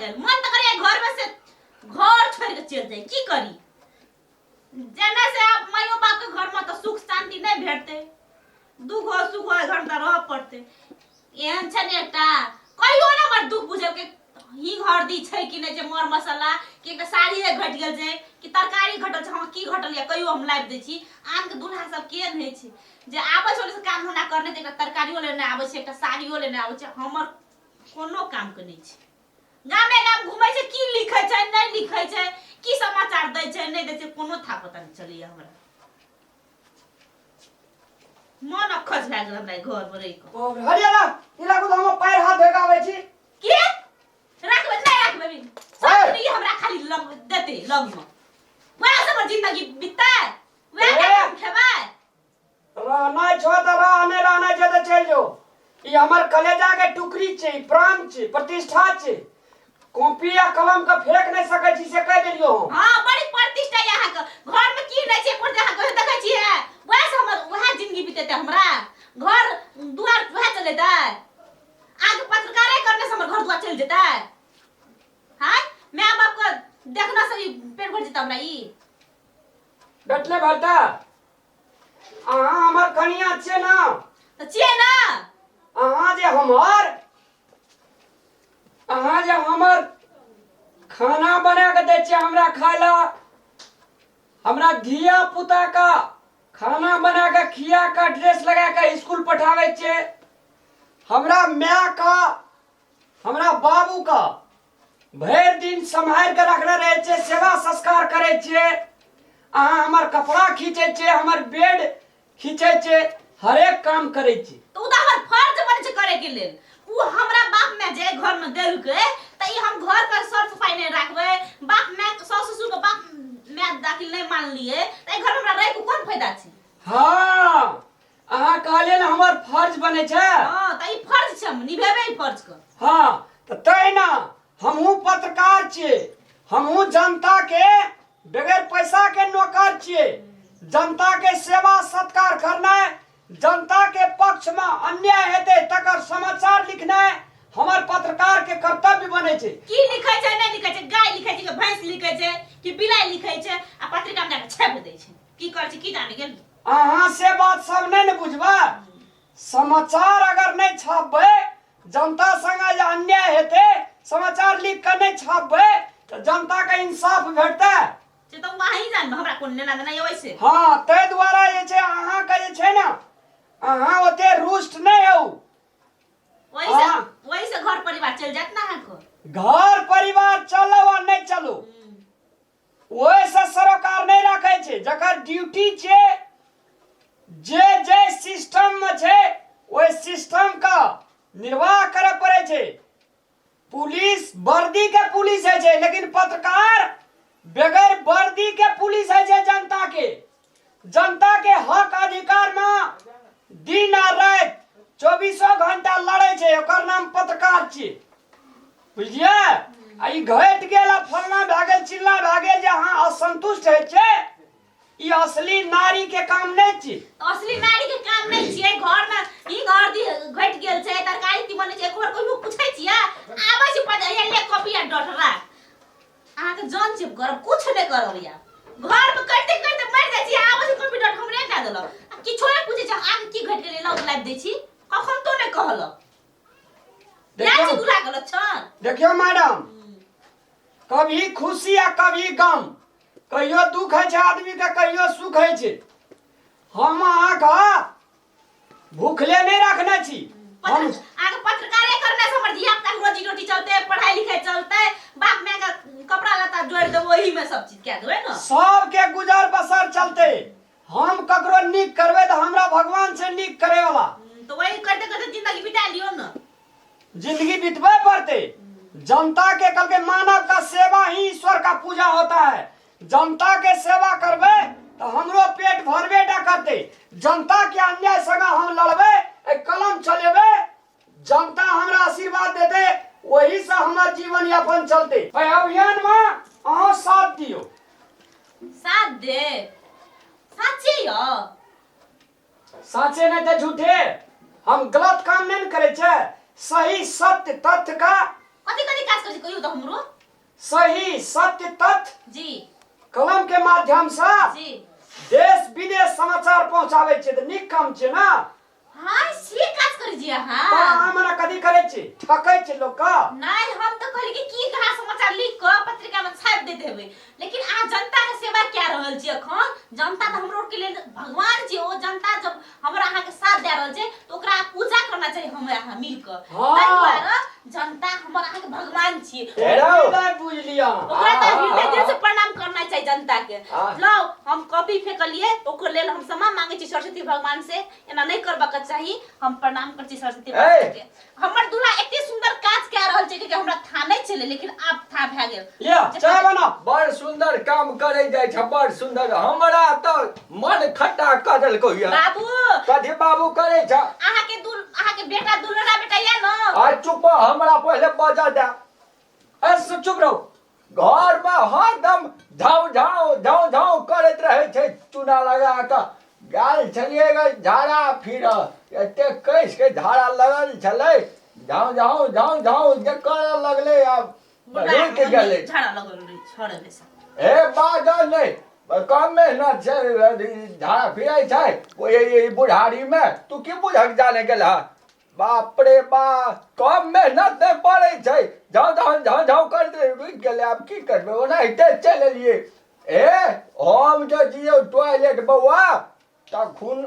गेल। मन तऽ करैया घरमे से घर छोड़ि कऽ चलि जाइ। की करी, जेना से आब माइयो बापके घरमे तऽ सुख शान्ति नहि भेटतै, दुख हो सुख हो घरमे तऽ रहऽ पड़तै। एहन छै ने एकटा कहियो ने हमर दुख बुझलकै, ही हरदी छै कि नहि छै, मर मसाला कि एकटा साड़िए घटि गेल छै कि तरकारी घटल छै। हँ, की घटल यऽ कहियो हम लाबि दै छी। आनके दुल्हा सब केहन होइ छै जे आबै छै ओने से काम धंधा करने तऽ एकटा तरकारियो लेने आबै छै, एकटा साड़ियो लेने आबै छै। हमर कोनो कामके नहि छै। गामे गाम घूमै छै, की लिखै छै नहि लिखै छै, की समाचार दै छै नहि दै छै, कोनो था पता नहि चलैया। हमरा मन अखज भए गेल हमरा घर पर रहि कऽ। बाप रे, हरिया ना, ई लागू तऽ हम पैर हाथ धोइ के आबै छी। के राखबै नहि राखबै सब दिन हमरा खाली लग देते लगमे, वएह से हमर जिंदगी बिततै, वएह ए! हम खेबै। रहना छो तऽ रह, नहि रहना छै तऽ चलि जो। ई हमर कलेजा के टुकड़ी छै, ई प्राण छै, प्रतिष्ठा छै। कॉपी आ कलम के फेंक नहि सकै छी से कहि देलियौ हम। हाँ, बड़ी प्रतिष्ठा है अहाँके। घर में की नहि छै कोन अहाँ कहियो देखै छियै? वएह से हमर वएह जिंदगी बितेतै, हमरा घर दुआर वएह चलेतै। आगे पत्रकारे करने से हमर घर दुआर चलि जेतै? हाँ, my बाप के देखना से ई पेट भरि जेतै हमरा ई? भेटले भरता, अहाँ हमर कनिया छियै ने? तऽ छियै ने। अहाँ जे हमर खाना बना के दै छियै हमरा खाय ला, हमरा धिया पुता का खाना बना के खिया के ड्रेस लगा के स्कूल पठाबै छियै, हमरा माय का हमरा बाबू का भरि दिन सम्हारि के रखने रहै छियै, सेवा संस्कार करै छियै, अहाँ हमर कपड़ा खींचै छियै, हमर बेड खींचै छियै, हरेक काम करै छियै। तऽ ओ तऽ हमर फर्ज बनै छै करे के लेल। ओ हमरा बाप माय जे घर में देलकै तऽ ई हम घर पर सर सफाई नहि राखबै, बाप माय सास ससुर के बाप माय दाखिल नहि मानलियै तऽ एहि घर में हमरा रहि के कोन फायदा छै? हँ, अहाँ कहलियै ने हमर फर्ज बनै छै। हँ, तऽ ई फर्ज छै, हम निभेबै ई फर्ज के। हँ, तऽ तहिना हमहूँ पत्रकार छियै, हमहूँ जनता के बगैर पैसा के नौकर छियै। जनता के सेवा सत्कार करनाइ, जनता के पक्ष में अन्याय हेतै तकर समाचार लिखनाइ हमर पत्रकार के कर्तव्य बनै छै। की लिखै छै नहि लिखै छै, गाय लिखै छै कि भैंस लिखै छै कि बिलाइ लिखै छै, आ पत्रिका में जाके छापि दै छै। की करै छै की जाने गेल। अहाँ से बात सब नहि ने बुझबै। समाचार अगर नहि छापबै, जनता संगे जे अन्याय हेतै समाचार लिख के नहि छापबै तऽ जनता के इंसाफ भेटतै? से तऽ वहीं जानबै, हमरा कोन लेना देना यऽ ओहिसे। हँ, ताहि दुआरे जे छै अहाँके जे छै ने, अहाँ ओते रुष्ट नहि होउ। वही से हाँ। वही से घर परिवार चलि जायत ना अहाँके? घर परिवार चलो आ नहि चलो, ओहिसँ सरोकार नहि राखै छै। जकर ड्यूटी छै, जे जे सिस्टममे छै ओहि सिस्टमके निर्वाह करय पड़ै छै। पुलिस वर्दी के पुलिस होइ छै, लेकिन पत्रकार बगैर वर्दी के पुलिस होइ छै जनता के। जनता के हक अधिकार में दिन आ राति चौबीसों घंटा लड़ै छै, ओकर नाम पत्रकार छियै, बुझलियै? आ ई घटि गेल आ फलना भए गेल चिल्ला भए गेल जे अहाँ असंतुष्ट होइ छै, ई असली नारी के काम नहि छी। तऽ असली नारी के काम नहि छियै? घर में ई घर दी घटि गेल छै, तरकारी तीमन नहि छै, एक बार कहियो पूछै छियै? आबै छै पद ले कॉपी आ डॉट राख। अहाँके जान चेप करब, कुछ नहि करब। या घर में करिते करिते मरि जाइ छी, आबै छै कॉपी डॉट हमरे दए देलक आ किछो नहि पूछै छै। अहाँके की घटि गेलै, लाउ लाबि दै छी, कखन तो नहि कहलक। देखियौ छी दूल्हा के लक्षण। देखियौ मैडम, कभी खुशी आ कभी गम, कहियो दुख होइ छै आदमीके, कहियो सुख होइ छै। हम अहाँके भूखले नहि रखने छी हम। अहाँके पत्रकारे करने से हमर धिया पुता के रोजी रोटी चलते, पढ़ाई लिखाई चलते, बाप माय के कपड़ा लत्ता जोड़ि देबै, ओही में सब चीज कए देबै ने। सबके गुजर बसर चलते। हम ककरो नीक करबै तऽ हमरा भगवान से नीक करे वाला। तऽ वही करते करते जिंदगी बिता लियौ ने। जिंदगी बितबे पड़ते जनता के। कल के मानव का सेवा ही ईश्वर का पूजा होता है। जनता के सेवा करबे तो हमरो पेट भरबे टा करते। जनता के अन्याय संगे हम लड़बे, ए कलम चलेबे, जनता हमरा आशीर्वाद देते, वही से हमर जीवन यापन चलते। एहि अभियान में अहाँ साथ दियो। साथ दे? साचे यौ? साचे नहीं तो झूठे। हम गलत काम नहीं न करे छे, सही सत्य तथ्य का कथी कथी काज करै छी कहियौ तऽ हमरो सही सत्य तथ्य जी कलम के माध्यम से जी देश विदेश समाचार पहुंचाबै छै तऽ नीक काम छै ने हाँ से काज करै छी तऽ अहाँ अहाँ मने कथी करै छी ठकै छी लोक के नहीं हम तो कहली कि की कहाँ समाचार लिख कऽ पत्रिका में छापि दैत हेबै लेकिन अहाँ जनता के सेवा कए रहल छी अखन जनता तऽ हमरो के लेल भगवान छी ओ जनता जब हमरा अहाँ के साथ दे रहल छै तऽ ओकरा पूजा करना चाही हमरा अहाँ मिल कऽ ताहि दुआरे जनता हमर अहाँ के भगवान छी हे रौ। नहि बुझलियै ओकरा तऽ हाँ, हृदय दिल हाँ। से प्रणाम करना चाही जनता के हाँ। लाओ हम कॉपी फेंकलिए ओकर लेल हम क्षमा मांगे छी सरस्वती भगवान से एना नहीं करबा के चाही हम प्रणाम कर छी सरस्वती भगवान के हमर दूल्हा एते सुंदर काज कए रहल छै कि हमरा था नहीं छलै लेकिन आब था भए गेल लिअ चाय बनाउ बड़ सुंदर काम करे जाइ छ बड़ सुंदर हमरा तऽ मन खट्टा कऽ देलकौ ये बाबू कथी बाबू करे छ अहाँ के दुल अहाँ के बेटा दुल्हरा बेटा या न आ चुप हमरा पहिले बजऽ दे ए चुप रहू घर में हरदम झाउ झाउ झाउ झाउ करैत रहै छै चूना लगा कऽ गेल छलियै गे झाड़ा फिर एते कसि के झाड़ा लगल छलै झाउ झाउ झाउ झाउ जे करऽ लगलै आब रुकि गेलै झाड़ा लगल रहै छड़े में से हे बाजल नहि कम मेहनत छै झाड़ा फिरै छै ओहि बुढ़ारीमे तू की बुझक जाने गेल हँ बाप रे बा कम मेहनत नहि पड़ै छै झाँव झाँव झाँव झाँव करैत रही रुकि गेलै आब की करबै ओनाहिते चलि एलियै ए हम जे जियौ टॉयलेट बौआ तखुन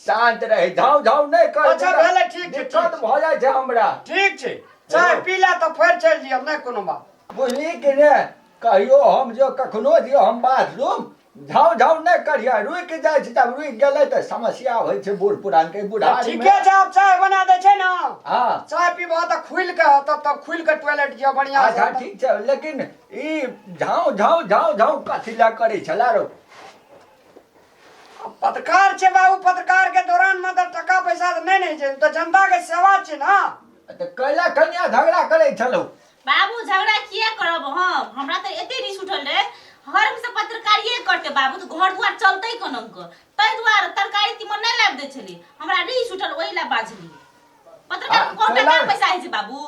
शान्त रहै झाँव झाँव नहि कर अच्छा, भेलै, ठीक छै, दिक्कत ठीक भऽ जाइ छै हमरा ठीक छै चाय पी ले तऽ फेर चलि जियब नहि कोनो बात बुझली कि ने कहियो हम जो कखनो दियो हम बाथरूम झाँव झाँव नहि करियै रुकि जाइ छै तब रुकि गेलै तऽ समस्या होइ छै बूढ़ पुरानके बुढ़ारी ठीके छै आब चाय बना दै छै ने हँ चाय पीबह तऽ खुलि कऽ तब तब खुलि कऽ टॉयलेट जियऽ बढ़िआँ अच्छा ठीक छै लेकिन ई झाँव झाँव झाँव झाँव कथी लए करै छलै रौ पत्रकार छै बाबू पत्रकार के दौरान में तऽ टका पैसा तऽ नहि ने छै तऽ जनता के सेवा छै ने तऽ कैला कनिया झगड़ा करै छलहुँ बाबू झगड़ा किया करब हम हमरा तऽ एते रिस उठल रहे हर से पत्रकारिये करते बाबू तऽ घर दुआर चलते कोना के ताहि दुआरे तरकारी तीमन नहि लाबि दै छली हमरा रिस उठल ओहि ला बाजली पत्रकार आ, के कोन कैला- टका पैसा होइ छै बाबू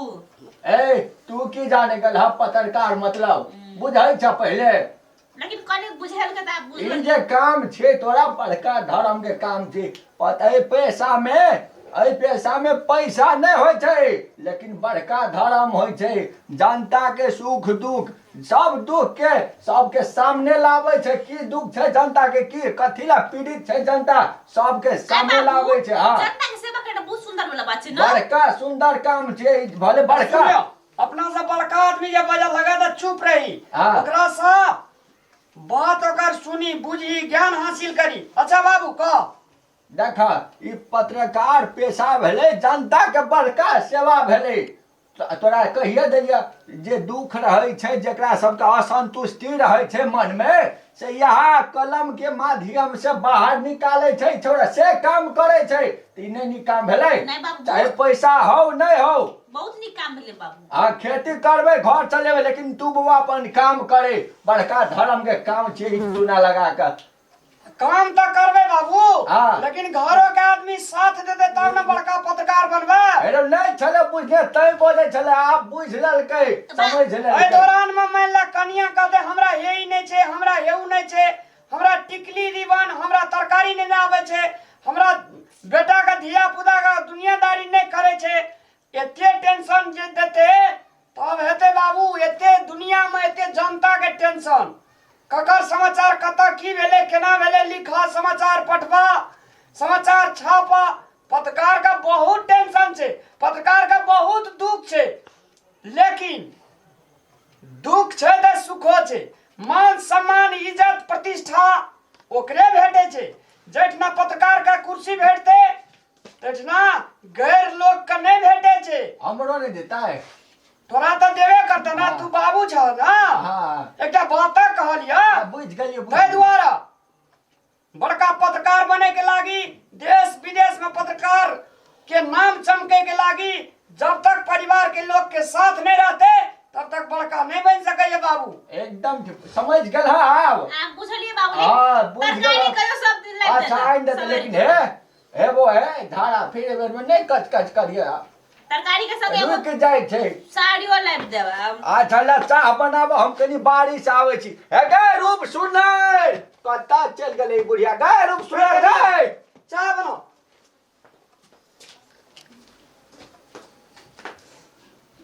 ए तू की जाने गेल हँ पत्रकार मतलब बुझै छ पहिले लेकिन कनि बुझेल के तऽ आब ई बुझल जे काम छै तोरा बड़का धर्म के काम छै पता एहि पेशा मे एहि पेशा मे पैसा नहि होइ छै लेकिन बड़का धर्म होइ छै जनता के सुख दुख सब दुख के सबके सामने लाबै छै की दुख छै जनता के की कथी ला पीड़ित छै जनता सबके सामने बाबू, लाबै छै हँ जनता के सेवा करना बहुत सुंदर वाला बात छै ना बड़का सुंदर काम छै ई भले बड़का सुनियौ अपना से बड़का आदमी जे बजऽ लगे तऽ चुप रही हाँ। ओकरा से बात ओकर सुनी बुझी ज्ञान हासिल करी अच्छा बाबू कह देख ई पत्रकार पेशा भेलै जनताके बड़का सेवा भेलै तोरा कहिए देलियै जे दुख रहै छै जकरा सबके असन्तुष्टि रहै छै मनमे से इएह कलमके माध्यमसँ बाहर निकालै छै छोड़ा से काम करै छै तऽ ई नहि नीक काम भेलै नहि बाबू, चाहे पैसा हौ नहि हौ बहुत नीक काम भेलै बाबू आ खेती करबै घर चलेबै लेकिन तू बौआ अपन काम करे बड़का धर्म के काम छै ई चूना लगा कऽ काम तऽ करबै बाबू हाँ। लेकिन घरो के आदमी साथ देते तब ने बड़का पत्रकार बनबै अरे नहि छलै बुझने तैं बजै छलै आब बुझि लेलकै समझ एहि लेलकै दौरान में मान ले कनिया कहते हमरा हे ई नहि छै हमरा हे उ नहि छै हमरा टिकली रिबन हमरा तरकारी नहि आबै छै हमरा बेटा के धिया पुता के दुनियादारी नहि करै छै एते टेंशन जे देते तब हेतै बाबू एते दुनिया में एते जनता के टेंशन ककर समाचार कतऽ की भेलै केना भेलै लिखऽ समाचार पठबऽ समाचार छापऽ पत्रकार के बहुत टेंशन छै पत्रकार के बहुत दुख छै लेकिन दुख छै तऽ सुखो छै मान सम्मान इज्जत प्रतिष्ठा ओकरे भेटै छै जैठना पत्रकार के कुर्सी भेटतै तैठना गैर लोक के नहि भेटै छै हमरो नहि देतै तोरा तऽ देबे करतै ना तू बाबू छह ना हाँ एकटा बात कहलियै हाँ, बुझि गेलियै बुझि ताहि गेलियै। दुआरे बड़का पत्रकार बने के लागी देश विदेश में पत्रकार के नाम चमके के लागी जब तक परिवार के लोग के साथ नहीं रहते तब तक बड़का नहीं बन सके ये बाबू एकदम ठीक। समझ गेल हा आब आब बुझलियै बाबू हाँ बुझि तरकारी गेल कहियो सब दिन लागि अच्छा आनि देतै लेकिन हे हे वो हे धारा फिर बेर में नहीं कच कच करिए तरकारी के संगे एगो रुकि जाइ छै। साड़ियो लाबि देब आब। अच्छा ला चाह बनाब, हम कनी बारिश आबै छी। हे गै रूप सुनर, कतऽ चलि गेलै ई बुढ़िया? गै रूप सुनर गै, चाह बनाओ।